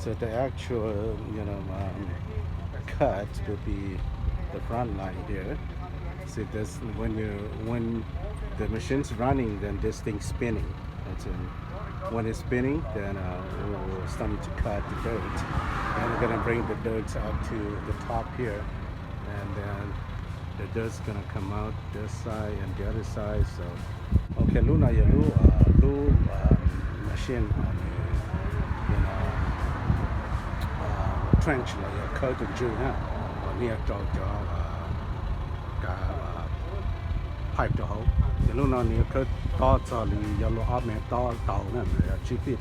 So the actual, you know, um, cut will be the front line here. See this, when you when the machine's running, then this thing's spinning. That's in, when it's spinning, then uh, we're starting to cut the dirt, and we're gonna bring the dirt up to the top here, and then the dirt's gonna come out this side and the other side. So okay, lub no yog lub lub machine, trench los yog khawb tus ntswg na, uas niaj rau cov kav pipe rau hauv. Ces lub no nws yuav khawb tob txog li yog luag ob mev tob tau na, tsib feet.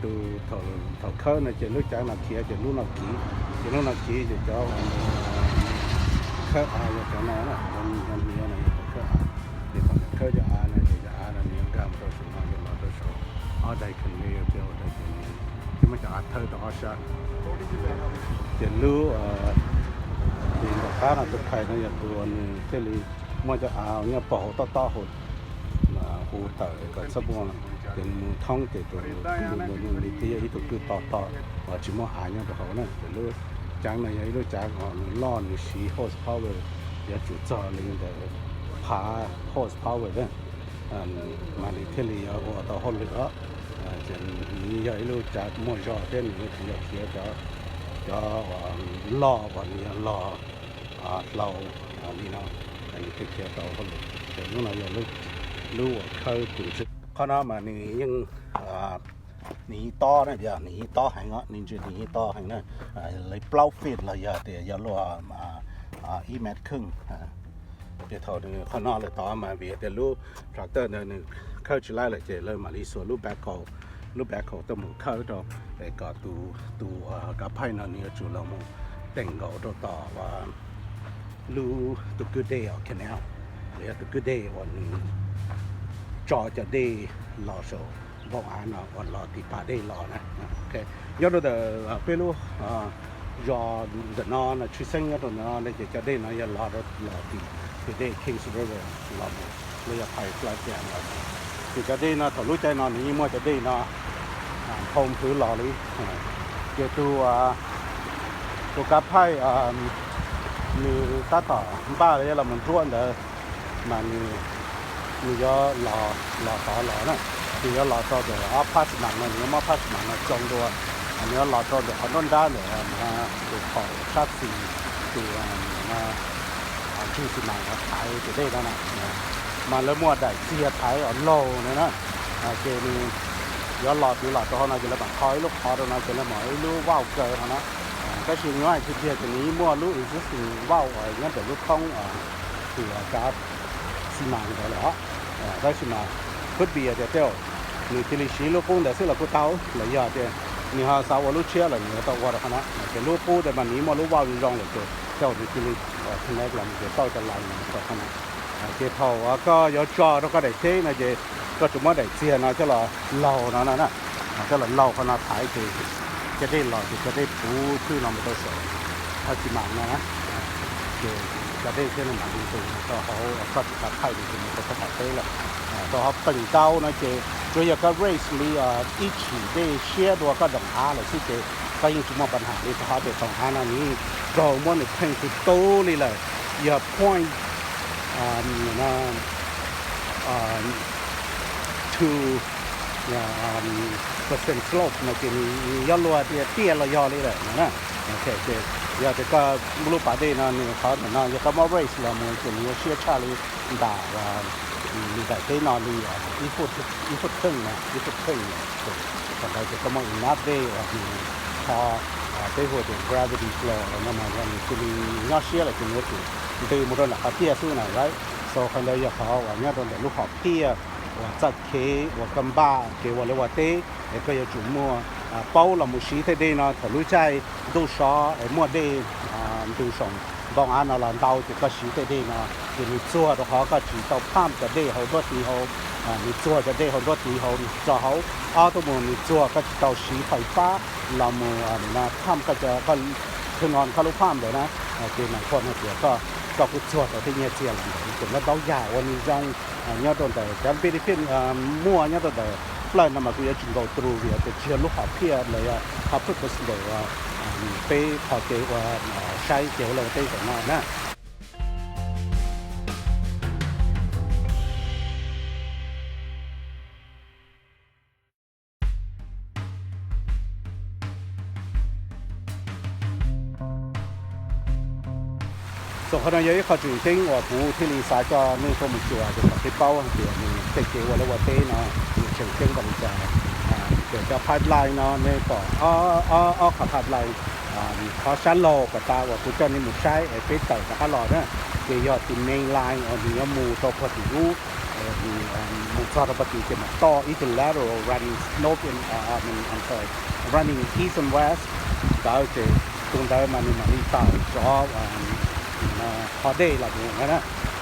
Tus thaum khawb no ces lub cav no khiav ces lub no kiv, ces lub no kiv ces cov khawb av yog cov no, cov niav no yog cov khawb av. Ces thaum nws khawb cov av no ces cov av no nws yuav nkag mus rau saum no, yuav los rau saum ob daim conveyor belt, ces nws thiaj muab cov av thawb rau ob sab. Ces lub, ces nram qab no tus phais no yog tus uas nws thiaj li muab cov av nyob pov hauv tob tob hauv, hu tawm kom txhob muaj, ces nws mus thoob ces tus kwj ntawd nws thiaj yog ib tug kwj to to uas tsis muaj av nyob rau hauv na. Ces lub cav no yog ib lub cav uas nws loj, nws siv horsepower yuav tsum txog li ntawm phav horsepower na, mas nws thiaj li yuav ua tau hauj lwm os. Ces nws yog ib lub cav muaj zog thiab nws yuav tsum yog khiav cov, cov uas loj uas nws yog log hlau li no, nws thiaj khiav tau hauj lwm. Ces lub no yog lub uas khawb tus ntswg. Qhov no mas nws yeej, nws yeej tob na, nws yeej tob heev os, nws ntswg nws yeej tob heev na, li plaub feet los yog tias yog luag ib mev kheej. Ces thaum nws qhov no lawm tod mas vim tias lub tractor ntawd nws khawb tsis laib lawm ces lawv mam li xuas lub backhoe, lub backhoe tuaj mus khawb rau es kom tus, tus kav phais no nws yuav tsum los mus teem nkaus rau tom lub, tus kwj dej os, canal, los yog tus kwj dej uas nws tso cov dej los saum npoo av no uas los tim pas dej los na. Nyob rau ntawm peb lub zos ntawm no no, tshwj xeeb nyob rau ntawm no ces cov dej no yog los, los tim kwj dej Kings River los mus, los yog Pike Flood Dam los mus. Ces cov dej no thaum lub caij no nws yeej muaj cov dej no thoob plwv los li. Ces tus, tus kav phais nws tab tom npaj los yog los mus nruab ntawd mas nws, nws yuav los, los tod los na, nws yuav los rau ntawm ob phab xi mas no, nws yuav muab phab xi mas no tsoo dua, nws yuav los rau ntawm qhov nruab nrab ntawm tus thaum sab xis, tus ntswg xi mas uas thaiv tus dej no na. Mas lawv muaj daim txiag thaiv uas laug no na, ces nws yuav los, nws los rau hauv no ces lawv mam kho ib lub qhov rau no ces lawv mam ib lub vauj kaw no na. Tab sis nyob hais tiag tiag ces nws yeej muaj lub existing vauj uas nyob ntawm lub thoob tus kav xi mas ntawd lawm os. Tab sis mas could be tias tej zaum nws cia li siv lub qub ntawd xwb los kuj tau, los yog tias nws ho xav ua lub tshiab los nws yuav tau ua rau qhov no. Ces lub qub ntawd mas nws yeej muaj lub vauj zoo lawm ces tej zaum nws cia li connect los mus ces tau cov line los rau qhov no. Ces thaum uas koj yuav tso rau koj daim teb no ces koj tsuas muab daim txiag no coj los laug no na, coj los laug qhov no thaiv ces cov dej los ces cov dej puv khwb los mus rau saum phab xi mas no na. Ces cov dej thiaj li mam li nqis rau hauv, koj tus kav phais nws tus mus rau koj daim teb lawm, rau hauv peem ntau no ces tsuas yog koj raise li ib chim dej siab dua koj doom av lawm xwb ces koj yeej tsis muaj pab ham li, rau qhov tias doom av no nws yeej raug muab nws paint tu tu li lawm, yog point two percent slope no ces nws yuav luag tias tiaj los yog li lawm no na. Ces yog tias koj lub pas dej no nws qhov ntawm no yog koj muab raise los mus ces nws yuav siab tshaj li ntam nws daim teb no li ib foot kheej, ib foot kheej. Thaum ntawd ces koj muaj enough dej uas nws kho, peb hu tias gravity flow los no mas yog nws cia li nyob siab lawm ces nws yuav tsum ntws mus rau nram qhov tiaj xwb na, right? So qhov ntawd yog qhov uas nyob rau ntawm lub hom phiaj uas txoj kev uas koj npaj kev ua liaj ua teb es koj yuav tsum muaj paub los mus siv tej dej no thaum lub caij ntuj so es muaj dej ntws saum npoo av no los ntau ces koj siv tej dej no ces nws txuag rau qhov koj tsis tau pump cov dej hauv nruab tiv hauv, nws txuag cov dej hauv nruab tiv hauv tso hauv, ob tuaj mus nws txuag koj tsis tau siv fais fab los mus pump koj, koj turn on koj lub pump ntawd na, ces mas khuam no tias koj, koj kuj txuag tau tej nyiaj txiag los ntawd. Ces ntau ntau yam uas nws zoo nyob rau ntawm cov benefit muaj nyob rau ntawm plaws no mas kuv yuav tsis nkaus through vim tias tsis yog lub hom phiaj los yog qhov purpose ntawm uas peb qhov kev ua saib kev ua liaj ua teb tam no na. Txog qhov no yog ib qho tseem ceeb uas kuv thiaj li xav coj nej tuaj mus xyuas ces kom peb paub hais tias nws tej kev ua liaj ua teb no nws tseem ceeb npaum li cas. Ces cov pipeline no nej pom ob qhov pipeline, qhov sab laug pas tas uas kuv coj nej mus saib es peb tawm rov qab los na, ces yog tus main line uas nws yuav mus rau puag tim ub, mus txog rau puag tim ces mam toj ib tug lateral running slope, running east and west ntawd ces tus ntawd mas nws mam li tawm rov qhov dej los mus na.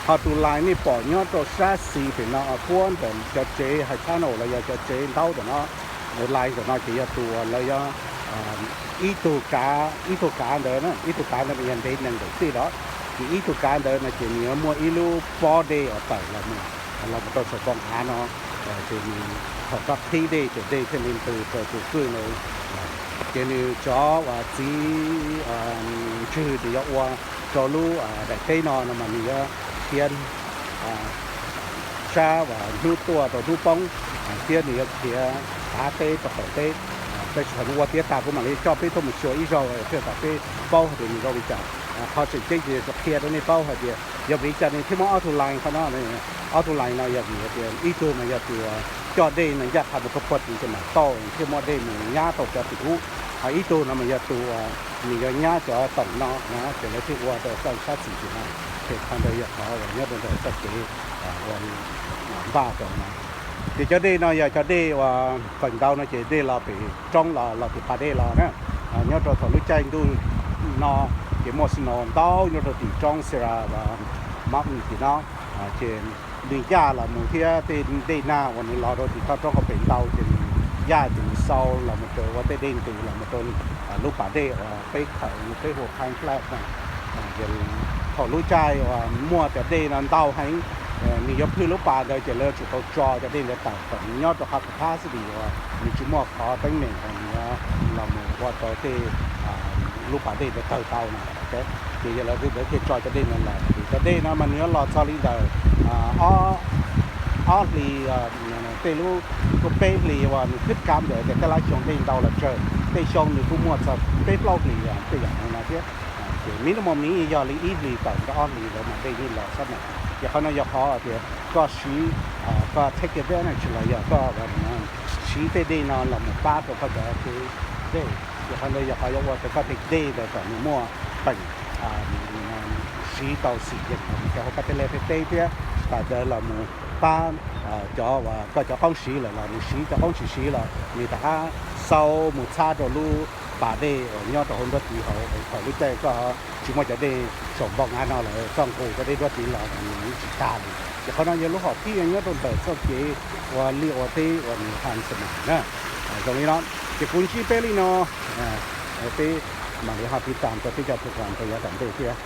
Ho tus line nej pom nyob rau sab xis pem no puab ntawm cov tsev high tunnel los yog cov tsev ntaub ntawm no, line ntawm no ces yog tus uas lawv yog ib tug kav, ib tug kav ntawd, ib tug kav ntawd mas yog ntev nees nkaum feet os. Ces ib tug kav ntawd no ces nws yuav muaj ib lub pob dej uas tawm los mus, los mus rau saum npoo av no, ces nws thaum koj qhib dej ces dej thiaj li ntws rau tus kwj ntawd. Ces nws cov uas txiv ntswg nws yuav ua rau lub daim teb no no mas nws yuav khiav sab uas hnub tuaj rau hnub poob, thiab nws yuav khiav tav teb rau qaum teb. Tab sis thaum nws ua tiav tas kuv mam li coj peb tuaj mus xyuas ib zaug thiaj kom peb paub hais tias nws zoo li cas. Qhov tseem ceeb ces qhia rau nej paub hais tias yog vim li cas nws thiaj muaj ob tug line qhov no. Ob tug line no yog vim hais tias ib tug mas yog tus coj dej no ncaj qha mus rau puag tid ces mam tauj thiaj muaj dej mus nyab rau cov tim ub. Ho ib tug no mas yog tus uas nws yuav nyab cov toom no na, ces lawv thiaj ua rau txoj sab xis tim no. Ces qhov ntawd yog qhov uas nyob rau ntawm txoj kev ua npaj rau no. Ces cov dej no yog cov dej uas feem ntau no ces dej los pem roob los, los tim pas dej los na. Nyob rau thaum lub caij ntuj no ces muaj snow ntau nyob rau tim roob Sierra Mountain tim no, ces nws yaj los mus thiab tej dej nag uas nws los rau tim toj roob hauv pes ntau ces nws yaj ces nws xau los mus raws ua tej dej ntws los mus rau lub pas dej uas peb khawm peb hu Pine Flat no. Thaum lub caij uas muaj cov dej no ntau heev, nws yuav phwj lub pas ntawd ces lawv yuav tsum tau tso cov dej ntawd tawm kom nws nyob rau qhov capacity uas nws tsis muaj qhov teeb meem uas nws yuav los mus ua rau tej lub pas dej ntawd tawg tau no. Ces yog lawv thiaj tso cov dej no los, vim cov dej no mas nws yuav los txog li ntawm ob hlis, tej lub, lub peb hlis uas nws khwb kam ntawm tias tej lab xyoo dej ntau los tsawg, tej xyoo nws kuj muaj txog peb plaub hlis tej yam no thiab. Ces minimum yog li ib hlis tawm rau ob hlis ntawd mas dej yeej los xab na. Ces qhov no yog qhov tias koj siv, koj take advantage los yog koj siv tej dej no los mus pab rau koj cov kev dej. Ces qhov ntawd yog qhov yuav ua rau koj tej dej ntawd kom nws muaj peem siv tau xim yeem los mus rau hauv koj tej liaj tej teb thiab tawm ntawd los mus pab cov uas koj cov qoob siv lawm los nws siv cov qoob tsis siv los nws rov qab xau mus txhab rau lub pas dej uas nyob rau hauv nruab tiv hauv. Thaum lub caij koj tsis muaj cov dej saum npoo av no lawm koj nqus cov dej nruab tiv los nws tsis tag li. Ces qhov no yog lub hom phiaj nyob rau ntawm txoj kev ua liaj ua teb uas nws han xi mas na. Zoo li no, ces kuv ntsib peb li no, peb mam li ho tiv tas rau peb cov program rau yav tom ntej thiab.